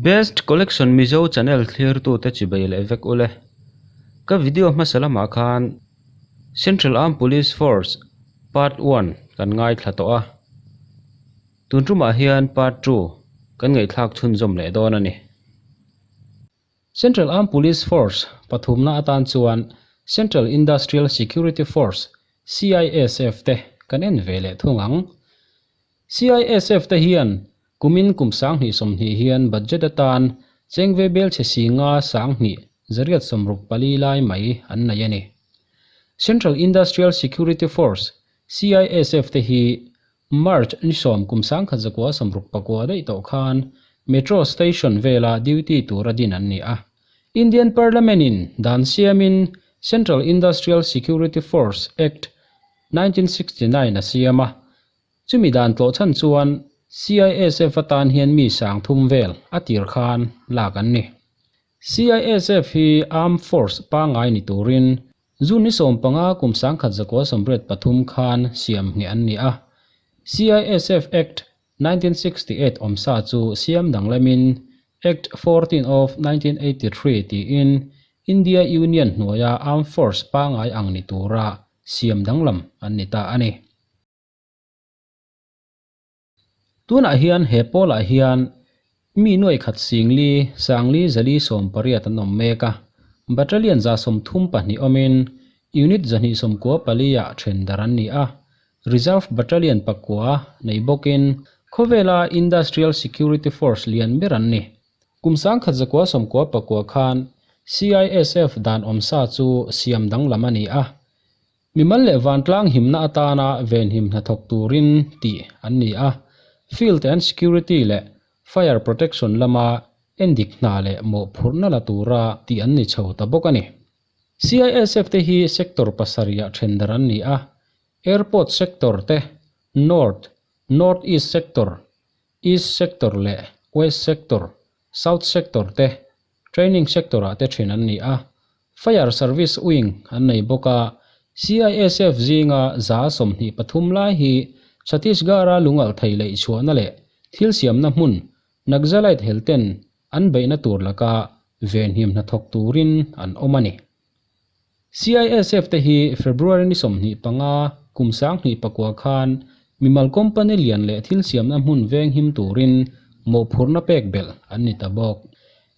Best Collection Mizo channel thlirtute chibei leh vek ule. Ka video hmasa lamah khan Central Armed Police Force Part One kan ngaithla tawh a. Tun tumah hian Part Two kan ngaihthlak chhunzawm leh dawn a ni. Central Armed Police Force pathumna atan chuan Central Industrial Security Force, CISF, te kan en ve leh thung ang. CISF te hian kumin kum 2020 hian budget atan chengve belchhe singa 2864 lai mai an nei a ni. Central Industrial Security Force, CISF, te hi March ni 10 kum 1969 daih tawh khan Metro Station vela duty tura din an ni a. Indian Parliament in dan siamin Central Industrial Security Force Act, 1969 a siam a. Chumi dan tlawh chhan chuan CISF atan hian mi 3000 vel a tir khan lak an ni. CISF hi Armed Force pangai ni turin June ni 15 kum 1983 khan siam nge an ni a. CISF Act 1968 awmsa chu siam danglamin Act 14 of 1983 tiin India Union hnuaia Armed Force pangai ang ni tura siam danglam an ni ta a ni. Tunah hian he pawlah hian mi nuai khat singli sangli zali 18 an awm mek a. Battalion za 32 awmin unit 294 ah then dar an ni a. Reserve Battalion pakua nei bawkin khawvela Industrial Security Force lian ber an ni. Kum 1999 khan CISF dan awmsa chu siam danglam a ni a. Mimal leh vantlang himna atana ven him hnathawk turin tih an ni a. Field and Security leh Fire Protection lama endik hna leh mawhphurhna la tura tih an ni chho ta bawk a ni. CISF te hi sector pasarih ah then dar an ni a. Airport sector te, North, North East sector, East sector leh West sector, South sector te, Training sector ah te then an ni a. Fire Service Wing an nei bawk a. CISF zinga 23 lai hi Chhattisgarh-a lungalh thei leh chhuahna leh thil siamna hmun Naxalite helten an beihna tur laka venhim hnathawk turin an awm a ni. CISF te hi February ni 25 kum 2009 khan mimal company lian leh thil siamna hmun venghim turin mawhphurhna pek belh an ni ta bawk.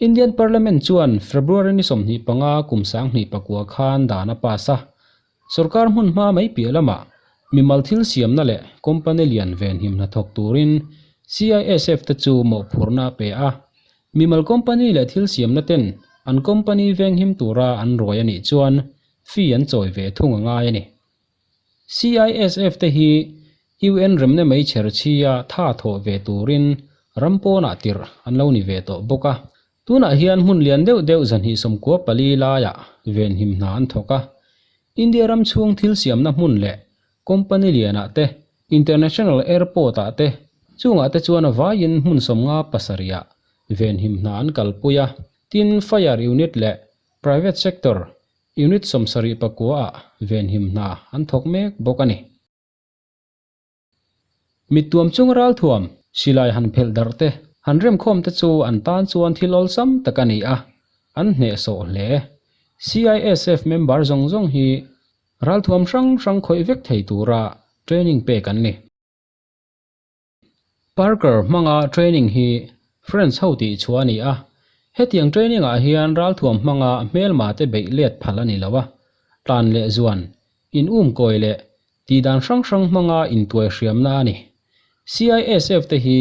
Indian Parliament chuan February ni 25 kum 2009 khan dan a pass a. Sarkar hmun hma mai piah lamah mimal thil siamna leh company lian venhim hnathawk turin CISF te chu mawhphurhna a pe a. Mimal company leh thil siamna ten an company venghim tura an ruai a nih chuan fee an chawi ve thung a ngai a ni. CISF te hi UN remna mai chher chhia tha thawh ve turin ram pawnah tirh an lo ni ve tawh bawk a. Tunah hian hmun lian deuh deuh 294 laiah venhim hna an thawk a. India ram chhung thil siamna hmun leh company lianah te, International Airport ah te, chungah te chuan a vaiin hmun 57 ah venhim hna an kalpui a. Tin, Fire Unit leh Private Sector Unit 79 ah venhim hna an thawk mek bawk a ni. Mittuam chung ralthuam, silai han phelh darh te, han remkhawm te chu an tan chuan thil awlsam tak a ni a, an hnehsawh hle. CISF member zawng zawng hi ralthuam hrang hrang khawih vek thei tura training pek an ni. Parker hmanga training hi French ho tih chhuah a ni a, hetiang training ah hian ralthuam hmanga hmelma te beih let phal a ni lo a, tlan leh zuan, in um kawi leh tihdan hrang hrang hmanga intuai hriamna a ni. CISF te hi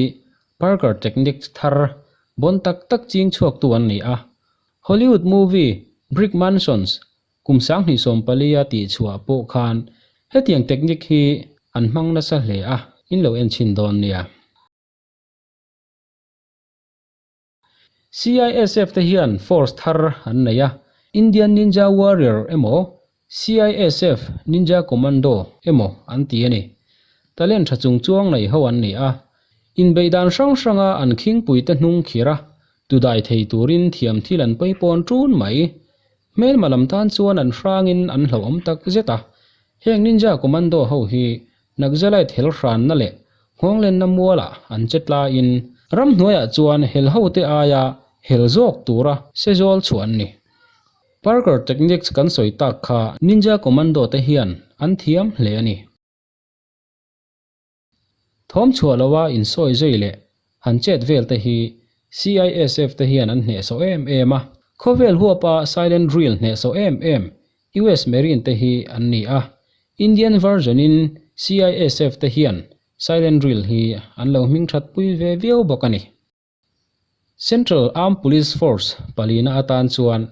Parker techniques thar bon tak tak ching chhuaktu an ni a, Hollywood movie Brick Mansions kum 2014 a tih chhuah pawh khan hetiang technique hi an hmang nasa hle a, in lo en chhin dawn nia. CISF te hian force thar an nei a, Indian Ninja Warrior emaw CISF Ninja Commando emaw an ti a ni. Talent tha chung chuang nei ho an ni a, inbeih dan hrang hranga an khingpui te hnung khir a, tudai thei turin thiam thil an paipawn tun mai. Hmelma lam tan chuan an hrangin an hlauhawm tak zet a, heng Ninja Commando ho hi Naxalite hel hranna leh nghawnglenna mualah an che tlaiin Ramhnuaiah chuan hel hote aia hel zawk tura sezawl chhuah an ni. Parkour techniques kan sawi tak kha Ninja Commando te hian an thiam hle a ni. Thawm chhuah loa insawi zui leh han chet vel te hi CISF te hian an hnehsawh em em a. Khawvel huapa silent drill hnehsawh em em US Marine te hi an ni a. Indian version in CISF te hian silent drill hi an lo hming that pui ve viau bawk a ni. Central Armed Police Force palina atan chuan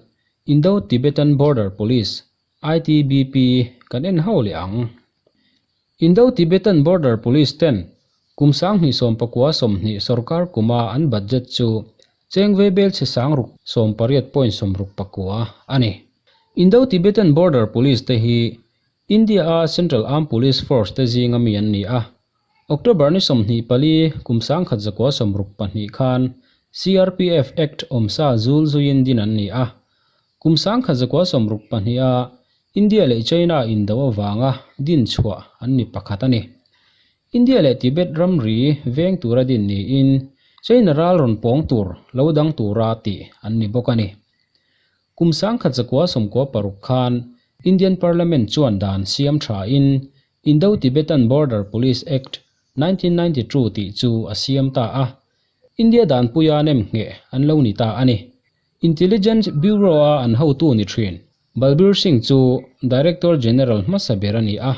Indo-Tibetan Border Police, ITBP, kan en ho leh ang. Indo-Tibetan Border Police ten kum 2019 sorkar kuma an budget chu cheng ve bel chhe sangruk sawmpariat point sawmruk pakua a ni. Indo-Tibetan Border Police te hi India-a Central Armed Police Force te zinga mi an ni a. October ni 24 kum 1962 khan CRPF Act awmsa zul zuiin din an ni a. Kum 1962 a India leh China indo avanga din chhuah an ni pakhat a ni. India leh Tibet ramri veng tura din niin China ral rawn pawng tur lo dang tura tih an ni bawk a ni. Kum 1996 khan Indian Parliament chuan dan siam thain Indo-Tibetan Border Police Act, 1992 tih chu a siam ta a, India danpuia nem ngheh an lo ni ta a ni. Intelligence Bureau-a an hotu ni thin Balbir Singh chu Director General hmasa ber a ni a,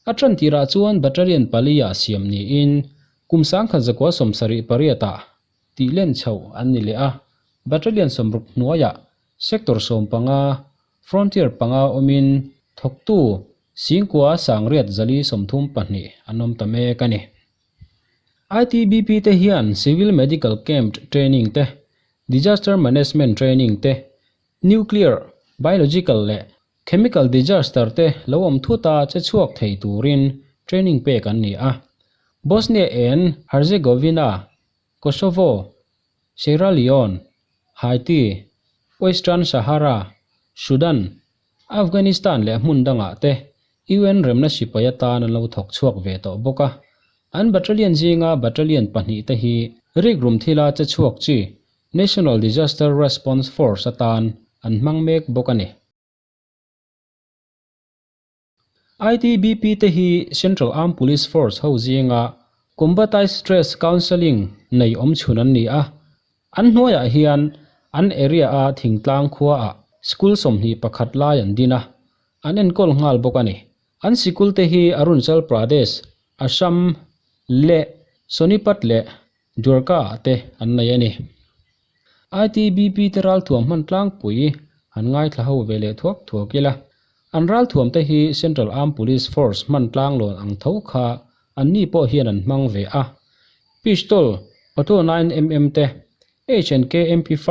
a tan tirah chuan Battalion pali-ah siam niin kum 1978-ah tih len chhoh an ni leh a, Battalion 60 hnuaiah Sector 15, Frontier panga awmin thawktu Singkua sangriat zali 32 an awm ta mek a ni. ITBP te hian Civil Medical Camp Training te, Disaster Management Training te, Nuclear, Biological leh Chemical Disaster te lo awm thuta che chhuak thei turin training pek an ni a. Bosnia and Herzegovina, Kosovo, Sierra Leone, Haiti, Western Sahara, Sudan, Afghanistan leh hmun dangah te UN remna sipai atan an lo thawk chhuak ve tawh bawk a. An battalion zinga battalion pahnih te hi rikrum thila che chhuak chi National Disaster Response Force atan an hmang mek bawk a ni. ITBP te hi Central Armed Police Force ho zinga Combatised Stress Counselling nei awm chhun an ni a. An hnuaiah hian an area-a thingtlang khuaah school 21 lai an din a, an enkawl nghal bawk a ni. An sikul te hi Arunachal Pradesh, Assam leh Sonipat leh Dwarka-ah te an nei a ni. ITBP te ralthuam hman tlangpui han ngaithla ho ve leh thuak thuak ila, an ralthuam te hi Central Armed Police Force hman tlanglawn ang tho kha anni pawh hian an hmang ve a. Pistol, Auto 9mm te, H&K MP5,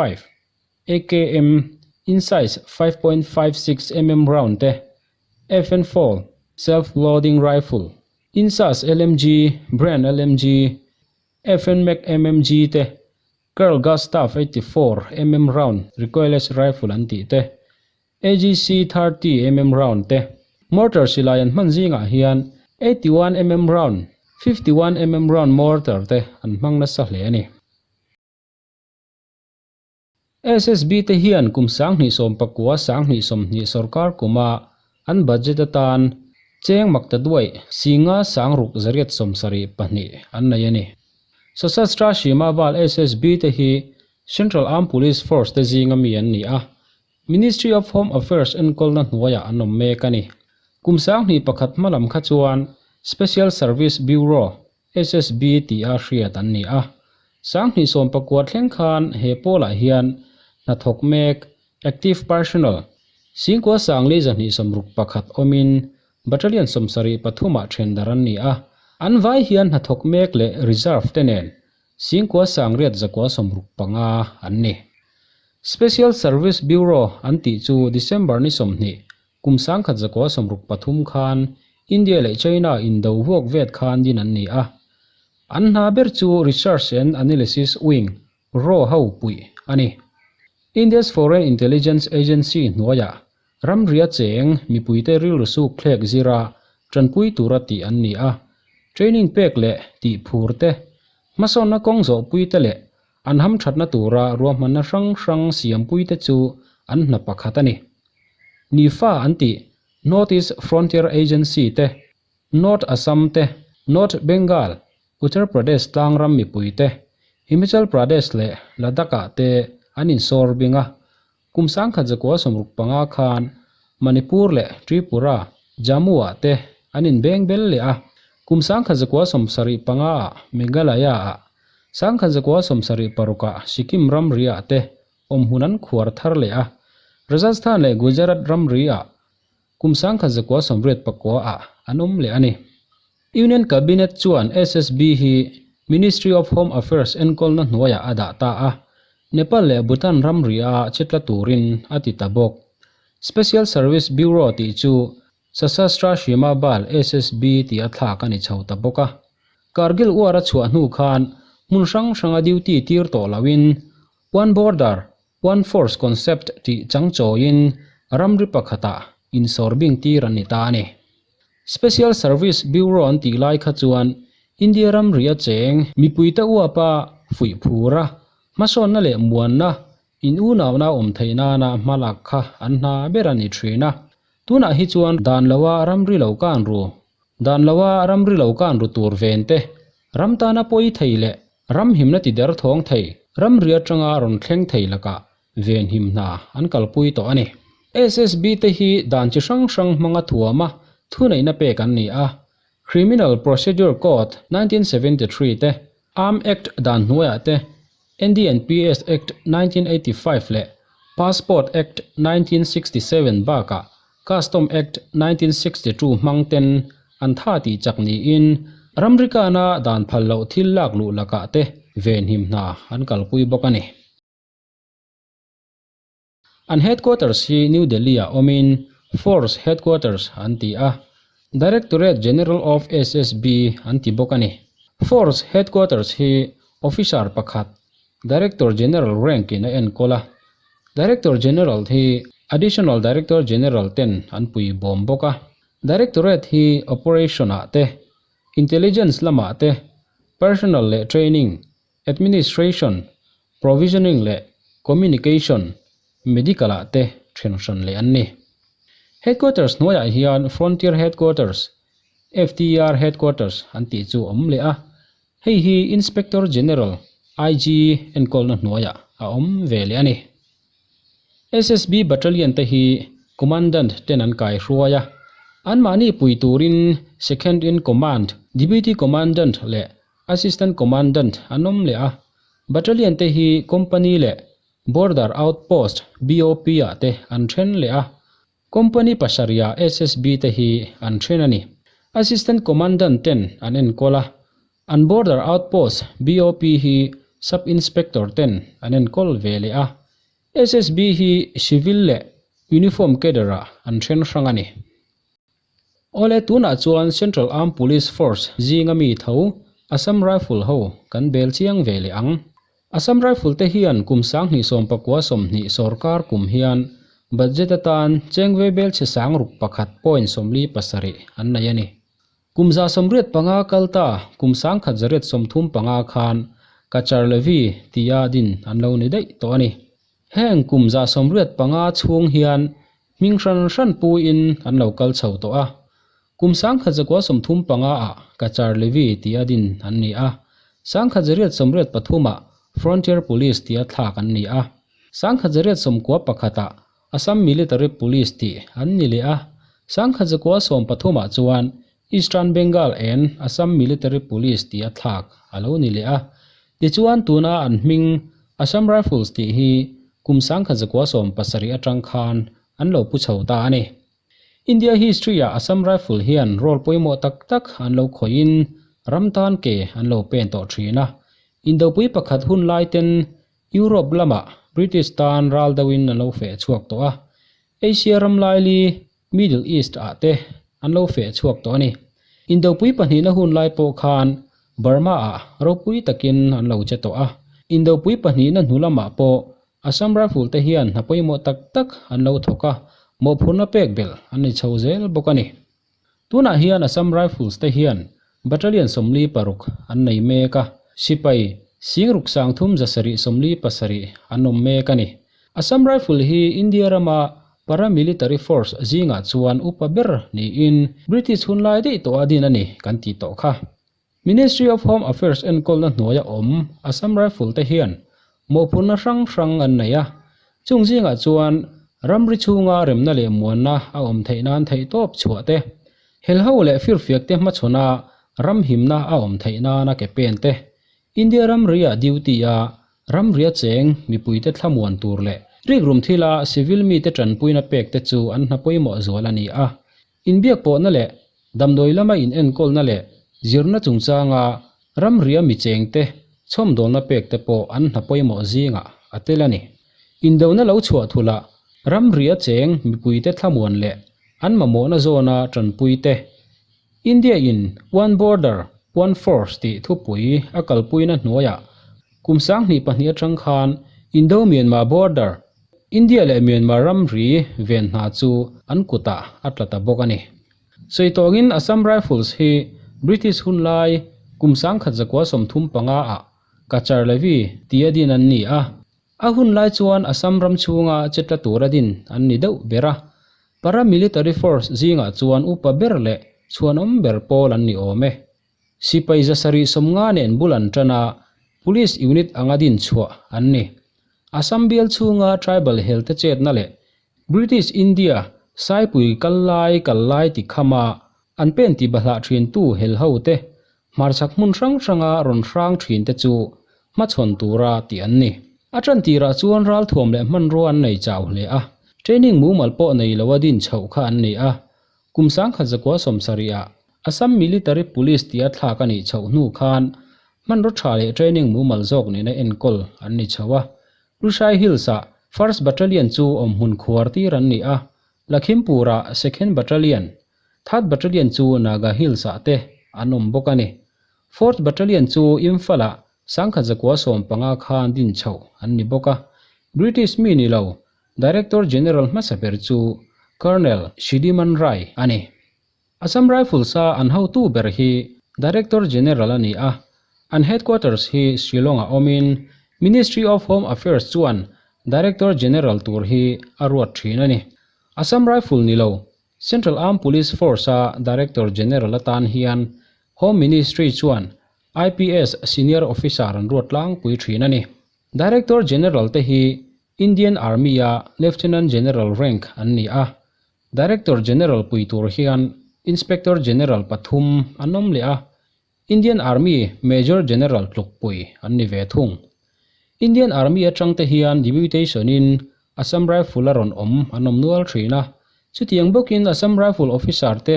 AKM, in size 5.56 mm round te, FN Fall, self-loading rifle, INSAS LMG, Bren LMG, FN Mac MMG te, Carl Gustaf 84 mm round recoilless rifle an tih te, AGC 30 mm round te, mortar silai an hman zingah hian 81 mm round, 51 mm round mortar te an hmang nasa hle a ni. SSB te hian kum 2019 2020 sorkar kuma an budget atan cheng makta duai singa sangruk zariat 72 an nei a ni. Sashastra Seema Bal SSB te hi Central Armed Police Force te zinga mi an ni a, Ministry of Home Affairs enkawlna hnuaiah an awm mek a ni. Kum 2001 hmalam kha chuan Special Service Bureau, SSB, tia hriat an ni a. 2019 thleng khan he pawlah hian hnathawk mek, active personnel, 5,461 awmin Battalion 73 ah then dar an ni a. An vai hian hnathawk mek leh reserve te nen 5,965 an ni. Special Service Bureau an tih chu December ni 20 kum 1963 khan India leh China indo vuak vet khan din an ni a. An hna ber chu Research and Analysis Wing, raw ho pui a ni. India's Foreign Intelligence Agency hnuaiah ramria cheng mipuite rilru suk thlek zira tanpui tura tih an ni a. Training pek leh tih phur te. Hmasawnna kawng zawhpuite leh an hamthatna tura ruahmanna hrang hrang siampuite chu an hna pakhat a ni. Nifa an tih North East Frontier Agency te, North Assam te, North Bengal, Uttar Pradesh tlang ram mipui te, Himachal Pradesh leh Ladakh-ah te an insawr bing a. Kum 1965 khan Manipur leh Tripura, Jammu-ah te an inbeng bel leh a. Kum 1975-ah Meghalaya-ah, 1976-ah Sikkim ramri-ah te awmhmun an khuar thar leh a. Rajasthan leh Gujarat ramri-ah kum 1989-ah an awm leh a ni. Union Cabinet chuan SSB hi Ministry of Home Affairs enkawlna hnuaiah a dah ta a, Nepal leh Bhutan ramri-a che tla turin a ti ta bawk. Special Service Bureau tih chu Sashastra Seema Bal, SSB, tih a thlak a ni chho ta bawk a. Kargil War a chhuah hnu khan hmun hrang hranga duty tir tawh loin One Border, One Force concept tih changchawiin ramri pakhatah insawr bing tir an ni ta a ni. Special Service Bureau an tih lai kha chuan India ramri a cheng mipuite uapa fuih phur a, hmasawnna leh muanna in unauna awm theih nana hma lak kha an hna ber a ni thin a. Tunah hi chuan dan loa ramri lo kan ru, dan loa ramri lo kan ru tur ven te, ram tana pawi thei leh ram himna ti der thawng thei, ramri atanga rawn thleng thei lakah ven him hna an kalpui tawh a ni. SSB te hi dan chi hrang hrang hmanga thuama thuneihna pek an ni a, Criminal Procedure Code 1973 te, Arm Act dan hnuaiah te, NDNPS Act 1985 leh Passport Act 1967 bakah Custom Act 1962 hmang ten an tha tih chak niin ramri kana dan phal loh thil lak luh lakah te venhim hna an kalpui bawk a ni. An headquarters hi New Delhi-ah awmin Force Headquarters an ti a, Directorate General of SSB an ti bawk a ni. Force Headquarters hi officer pakhat, Director General rank-in a enkawl a, Director General hi Additional Director General ten an pui bawm bawk a. Directorate hi Operation-ah te, Intelligence lamah te, Personnel leh Training, Administration, Provisioning leh Communication, Medical ah te then hran leh an ni. Headquarters hnuaiah hian Frontier Headquarters, FTR Headquarters an tih chu awm leh a, hei hi Inspector General, IG, enkawlna hnuaiah a awm ve leh a ni. SSB Battalion te hi Commandant ten an kai hruai a, anmahni pui turin Second in Command, Deputy Commandant leh Assistant Commandant an awm leh a, Battalion te hi Company leh Border Outpost, BOP, ah te an then leh a, Company pasarihah SSB te hi an then a ni. Assistant Commandant ten an enkawl a, an Border Outpost, BOP, hi Sub Inspector ten an enkawl ve leh a, SSB hi Civil leh Uniform Cadre ah an then hrang a ni. Awle tunah chuan Central Armed Police Force zinga mi tho Assam Rifle ho kan bel chiang ve leh ang. Assam Rifle te hian kum 2019 sawrkar kum hian budget atan chengve bel chhe 601.47 an nei a ni. Kum 85 kal ta kum 1935 khan Cachar Levy tia din an lo ni daih tawh a ni. Heng kum 85 chhung hian hming hran hran puiin an lo kal chho tawh a. Kum 1935 ah Cachar Levy tia din an ni a, 1983 ah Frontier Police tia thlak an ni a, 1991 ah Assam Military Police tih an ni leh a, 1913 ah chuan Eastern Bengal and Assam Military Police tia thlak a lo ni leh a. Tichuan tuna an hming Assam Rifles tih hi kum 1970 atang khan an lo pu chho ta a ni. India history-ah Assam Rifle hian role pawimawh tak tak an lo khawihin ram tan ke an lo pen tawh thin a. Indopui pakhat hun lai ten Europe lamah British tan ral deuhin an lo feh chhuak tawh a. Asia ram laili Middle East ah te an lo feh chhuak tawh a ni. Indopui pahnihna hun lai pawh khan Burma ah ropui takin an lo che tawh a. Indopui pahnihna hnu lamah pawh Assam Rifle te hian hna pawimawh tak tak an lo thawk a, mawhphurhna pek belh an ni chho zel bawk a ni. Tunah hian Assam Rifles te hian Battalion 46 an nei mek a. Sipai singruk 37 47 an awm mek a ni. Assam Rifle hi India rama paramilitary force zingah chuan upa ber niin British hunlai daih tawha din a ni kan tih tawh kha. Ministry of Home Affairs enkawlna hnuaia awm Assam Rifle te hian mawhphurhna hrang hrang an nei a, chung zingah chuan ramri chhunga remna leh muanna a awm theih nan theihtawp chhuah te, helho leh firfiak te hmachhawna ram himna a awm theih nana ke pen te, India ramria duty a ramria cheng mipuite thlamuan tur leh rikrum thila civil mite tanpuina pek te chu an hna pawimawh zual a ni a. Inbiak pawhna leh damdawi lama inenkawlna leh zirna chungchanga ramria mi chengte chhawmdawlna pek te pawh an hna pawimawh zingah a tel a ni. Indona lo chhuah thulh a ramria cheng mipuite thlamuan leh an mamawhna zawna tanpui te, India in One Border, One Force tih thupui a kalpuina hnuaiah kum 2002 atang khan Indo-Myanmar border, India leh Myanmar ramri ven hna chu an kutah a tla ta bawk a ni. Sawi tawngin Assam Rifles hi British hunlai kum 1935 ah Cachar Levy tia din an ni a, a hunlai chuan Assam ram chhunga che tla tura din an ni deuh ber a, paramilitary force zingah chuan upa ber leh chhuanawm ber pawl an ni awm e. Sipai 750 nen bul an tan a, Police unit anga din chhuah an ni. Assam bial chhunga tribal helte chetna leh British India saipui kal lai kal lai ti khama an pen ti bahlah thintu hel ho te hmarchhak hmun hrang hranga rawn hrang thin te chu hmachhawn tura tih an ni. A tan tirah chuan ralthuam leh hmanrua an nei chau hle a, training mumal pawh nei loa din chhoh kha an ni a, Kum 1970 ah Assam Military Police tia thlak a nih chhoh hnu khan hmanraw tha leh training mumal zawk nena enkawl an ni chho a. Lushai Hills ah First Battalion chu awmhmun khuar tir an ni a, Lakhimpur ah Second Battalion, Third Battalion chu Naga Hills ah te an awm bawk a ni. Fourth Battalion chu Imphal ah 1915 khan din chhoh an ni bawk a. British mi ni lo Director General hmasa ber chu Colonel Shidiman Rai a ni. Assam Rifles a an hotu ber hi Director General a ni a, an headquarters hi Shillong-ah awmin Ministry of Home Affairs chuan Director General tur hi a ruat thin a ni. Assam Rifle ni lo, Central Armed Police Force-a Director General atan hian Home Ministry chuan IPS Senior Officer an ruat tlangpui thin a ni. Director General te hi Indian Army-a Lieutenant General rank an ni a, Director General pui tur hian Inspector General pathum an awm leh a, Indian Army Major General tlukpui an ni ve thung. Indian Army atang te hian deputation-in Assam Rifle a rawn awm an awm nual thin a, chutiang bawkin Assam Rifle officer te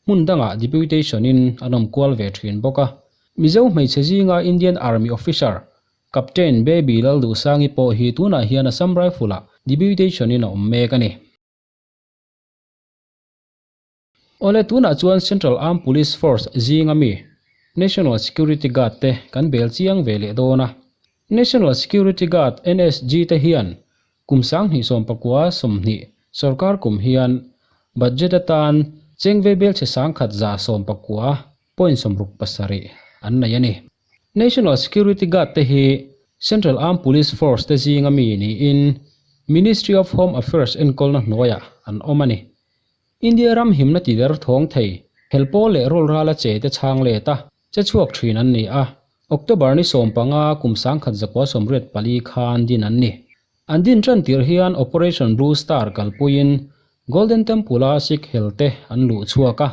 hmun dangah deputation-in an awm kual ve thin bawk a. Mizo hmeichhe zinga Indian Army officer Captain Baby Lalduhsangi pawh hi tunah hian Assam Rifle-ah deputation-in a awm mek a ni. Awle, tunah chuan Central Armed Police Force zinga mi National Security Guard te kan bel chiang ve leh dawn a. National Security Guard, NSG, te hian kum 2019 sorkar kum hian budget atan cheng ve belchhe 1119.67 an nei a ni. National Security Guard te hi Central Armed Police Force te zinga mi niin Ministry of Home Affairs enkawlna hnuaiah an awm a ni. India ram himna tider thawng thei hel pawl leh rawlrala che te chhang let a, che chhuak thin an ni a. October ni 15 kum 1984 khan din an ni. An din tan tir hian Operation Blue Star kalpuiin Golden Temple-a Sikh hel te an luh chhuak a,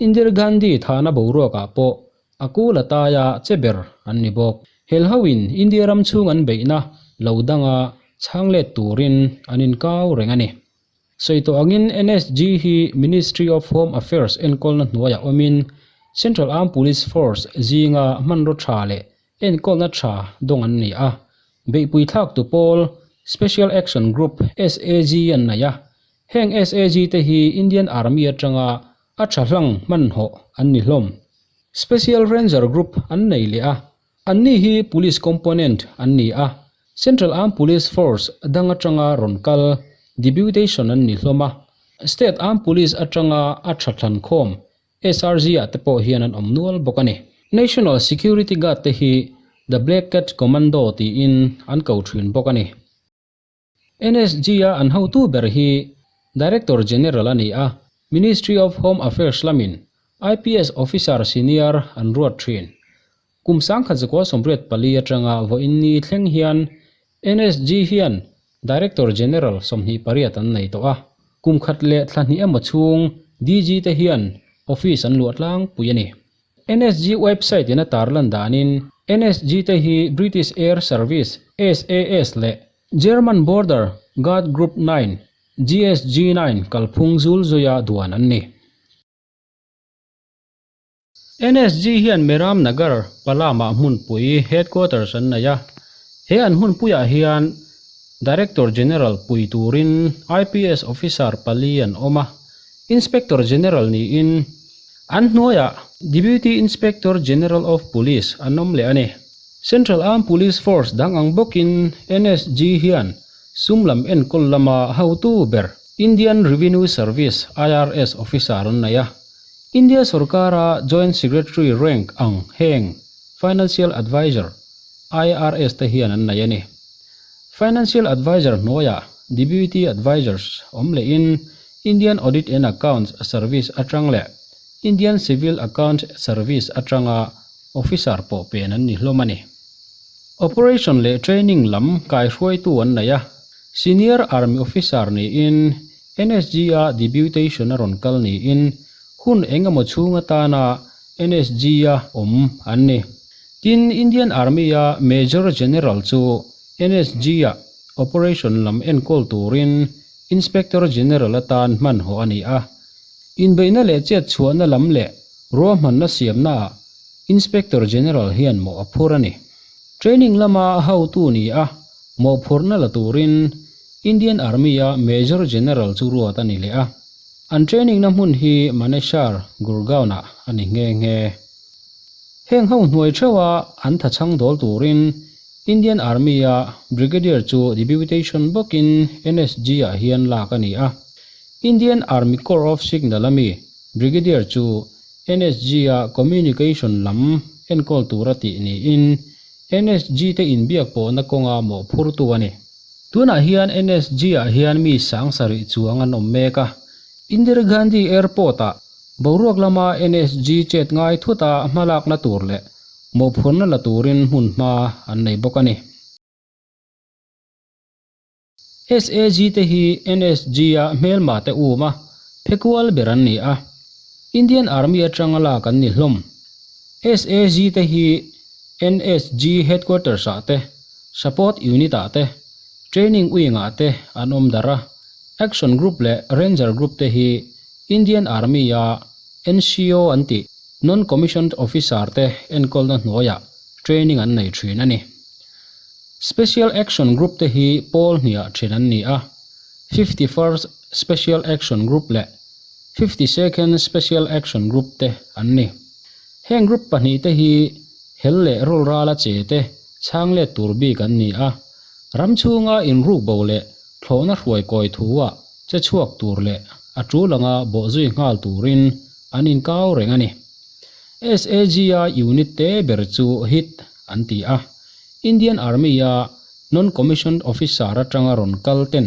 Indira Gandhi thahna boruakah pawh a kul a taia che ber an ni bawk. Hel hoin India ram chhung an beihna lo danga chhang let turin an inkau reng a ni. Sawi tawh angin NSG hi Ministry of Home Affairs enkawlna hnuaiah awmin Central Armed Police Force zinga hmanraw tha leh enkawlna tha dawng an ni a. Beihpui thlaktu pawl Special Action Group, SAG, an nei a. Heng SAG te hi Indian Army atanga a tha hlang hmanhawh an ni hlawm. Special Ranger Group an nei leh a, anni hi Police component an ni a, Central Armed Police Force dang atanga rawn kal deputation an ni hlawm a, State Armed Police atanga a tha thlankhawm SRG ah te pawh hian an awm nual bawk a ni. National Security Guard te hi The Black Cat Commando tiin an ko thin bawk a ni. NSG-a an hotu ber hi Director General a ni a, Ministry of Home Affairs lamin IPS Officer Senior an ruat thin. Kum 1984 atanga vawiin ni thleng hian NSG hian Director General 28 an nei tawh a, kum khat leh thla hnih emaw chhung DG te hian office an luah tlangpui a ni. NSG website in a tarlan danin NSG te hi British Air Service, SAS, leh German Border Guard Group 9, GSG 9, kalphung zul zuia duan an ni. NSG hian Meram Nagar, Palam-ah hmunpui, headquarters, an nei a. He an hmunpuiah hian Director General pui turin IPS officer pali an awm a, Inspector General niin an hnuaiah Deputy Inspector General of Police an awm leh a ni. Central Armed Police Force dang ang bawkin NSG hian sum lam enkawl lama hotu ber Indian Revenue Service, IRS, officer an nei a. India sorkara Joint Secretary rank ang heng Financial Adviser, IRS te hian an nei a ni. Financial Adviser hnuaiah Deputy Advisers awm lehin Indian Audit and Accounts Service atang leh Indian Civil Account Service atanga officer pawh pen an ni hlawm a ni. Operation leh training lam kaihruaitu an nei a, Senior Army Officer niin NSG-a deputation a rawn kal niin hun eng emaw chhung atana NSG-a awm an ni. Tin, Indian Army-a Major General chu NSG-a operation lam enkawl turin Inspector General atan hmanhawh a ni a. Inbeihna leh chetchhuahna lam leh ruahmanna siamnaah Inspector General hian mawh a phur a ni. Training lama hotu ni a, mawhphurhna la turin Indian Army-a Major General chu ruat a ni leh a. An training-na hmun hi Manesar, Gurgaon-ah a ni nghe nghe. Heng ho hnuai theuha an thachhang dawl turin Indian Army-a Brigadier chu deputation bawkin NSG-ah hian lak a ni a. Indian Army Corps of Signal a mi Brigadier chu NSG-a communication lam enkawl tura tih niin NSG te inbiak pawhna kawnga mawhphurtu a ni. Tunah hian NSG-ah hian mi sang sarih chuang an awm mek a. Indira Gandhi Airport-ah boruak lama NSG chet ngai thuta hmalakna tur leh mawhphurna la turin hmun hma an nei bawk a ni. SAG te hi NSG-a hmelma te um a, phekual ber an ni a. Indian Army atanga lak an ni hlawm. SAG te hi NSG Headquarters-ah te, Support Unit-ah te, Training Wing-ah te an awm darh a. Action Group leh Ranger Group te hi Indian Army-a NCO an tih Non-Commissioned Officer te enkawlna hnuaiah training an nei thin a ni. Special Action Group te hi pawl hniah thin an ni a, 51st Special Action Group leh 52nd Special Action Group te an ni. Heng group pahnihte hi hel leh rawlrala che te chhang let tur bik an ni a, ram chhunga inruk bo leh thlawhna hruai kawi thu-ah che chhuak tur leh a tul anga bawhzui nghal turin an inkau reng a ni. SAG-a unit te ber chu hit an ti a. Indian Army-a Non-Commissioned Officer atanga rawn kal ten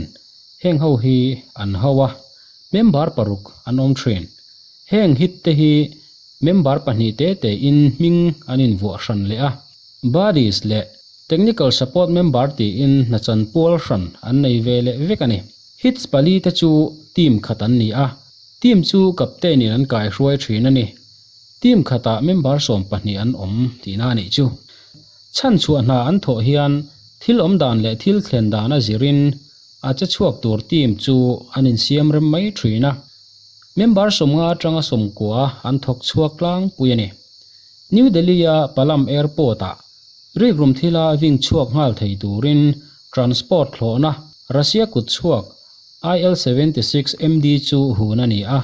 heng ho hi an ho a, member paruk an awm thin. Heng hit te hi member pahnih te tein hming an invuah hran leh a, Buddies leh Technical Support member tiin hnachan pual hran an nei ve leh vek a ni. Hits pali te chu team khat an ni a, team chu captain in an kaihruai thin a ni. Team khatah member 12 an awm tihna a nih chu. Chhan chhuah hna an thawh hian thil awm dan leh thil thlen dan a zirin a che chhuak tur team chu an insiam rem mai thin a. Member 50 atanga 90 an thawk chhuak tlangpui a ni. New Delhi-a Palam Airport-ah rikrum thila ving chhuak nghal thei turin transport thlawhna Russia kut chhuak IL-76 MD chu hun a ni a.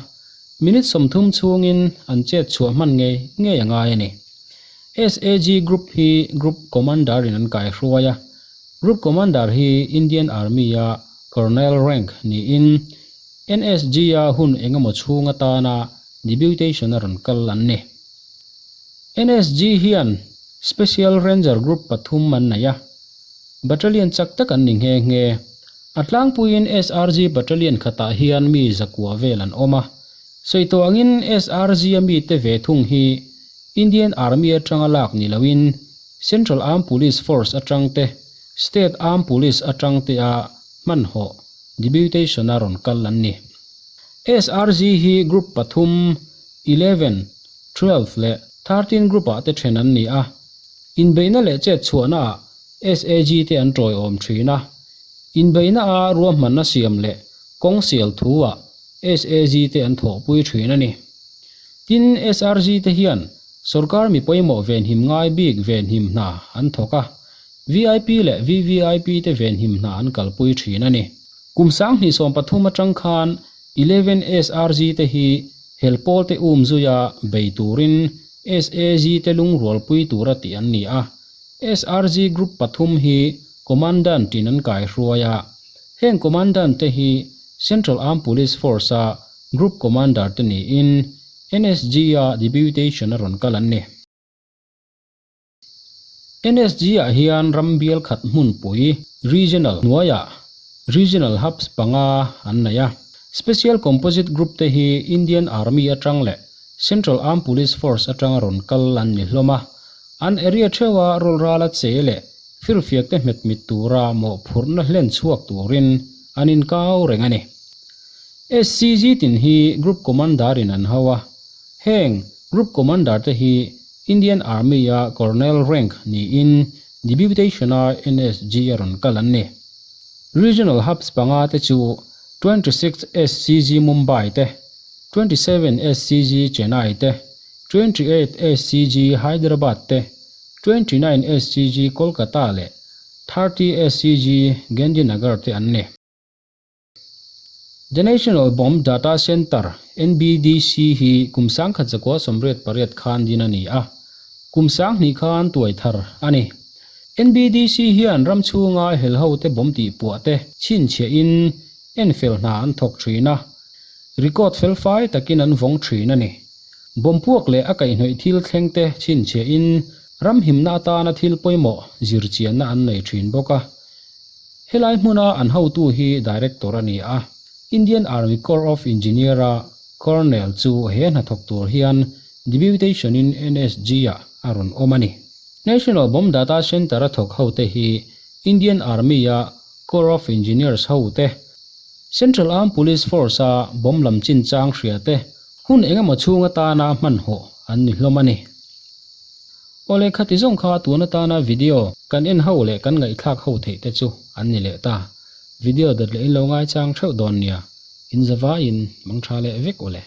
Minute 30 chhungin an chet chhuah hman ngei ngei a ngai a ni. SAG Group hi Group Commander in an kaihruai a, Group Commander hi Indian Army-a Colonel rank niin NSG-a hun engemaw chhung atana deputation a rawn kal an ni. NSG hian Special Ranger Group pathum an nei a, Battalion chak tak an ni nghe nghe. A tlangpuiin SRG Battalion khatah hian mi zakua vel an awm a. Sawi tawh angin SRG-a mite ve thung hi Indian Army atanga lak ni loin Central Armed Police Force atang te, State Armed Police atang te a hmanhawh deputation-a rawn kal an ni. SRG hi Group pathum, 11, 12 leh 13 Group-ah te then an ni a. Inbeihna leh chet chhuahnaah SAG te an tawiawm thin a. Inbeihna-a ruahmanna siam leh kawng sial thu-ah SAG te an thawhpui thin a ni. Tin, SRG te hian sorkar mi pawimawh venhim ngai bik venhim hna an thawk a, VIP leh VVIP te venhim hna an kalpui thin a ni. Kum 2013 atang khan 11 SRG te hi helpawl te um zuia bei turin SAG te lungrualpui tura tih an ni a. SRG Group pathum hi Commandant in an kaihruai a. Heng Commandant te hi Central Armed Police Force a Group Commander te niin NSG a Deputation a rawn kal an ni. NSG ah hian ram bial khat hmunpui, Regional, hnuaiah Regional Hubs panga an nei a. Special Composite Group te hi Indian Army atang leh Central Armed Police Force atanga rawn kal an ni hlawm a. An area theuha rawlrala che leh firfiak te hmet mit tura mawhphurhna hlen chhuak turin an inkau reng a ni. SCG tin hi Group Commander in an ho a. Heng Group Commander te hi Indian Army a Colonel rank niin Deputation a NSG a rawn kal an ni. Regional Hubs panga te chu 26 SCG Mumbai te, 27 SCG Chennai te, 28 SCG Hyderabad te, 29 SCG Kolkata leh 30 SCG Gandhinagar te an ni. The National Bomb Data Centre, NBDC, hi kum 1988 khan din a ni a, kum 2000 khan tuai thar a ni. NBDC hian ram chhunga helho te bomb tih puah te chhinchhiahin enfel hna an thawk thin a, record felfai takin an vawng thin a ni. Bomb puak leh a kaihhnawih thil thleng te chhinchhiahin ram himna atana thil pawimawh zirchianna an nei thin bawk a. Helai hmuna an hotu hi Director a ni a, Indian Army Corps of Engineer a Colonel chu he hna thawk tur hian Deputation in NSG ah a rawn awm a ni. National Bomb Data Centre a thawk hote hi Indian Army a Corps of Engineers hote, Central Armed Police Force a bomb lam chinchang hria te hun engemaw chhung atana hmanhawh an ni hlawm a ni. Awle khati zawng kha tun atana video kan en ho leh kan ngaihthlak ho theih te chu an ni leh ta. Video dawt leh in lo ngaichang theuh dawn nia. In zavaiin mangtha leh vek awle.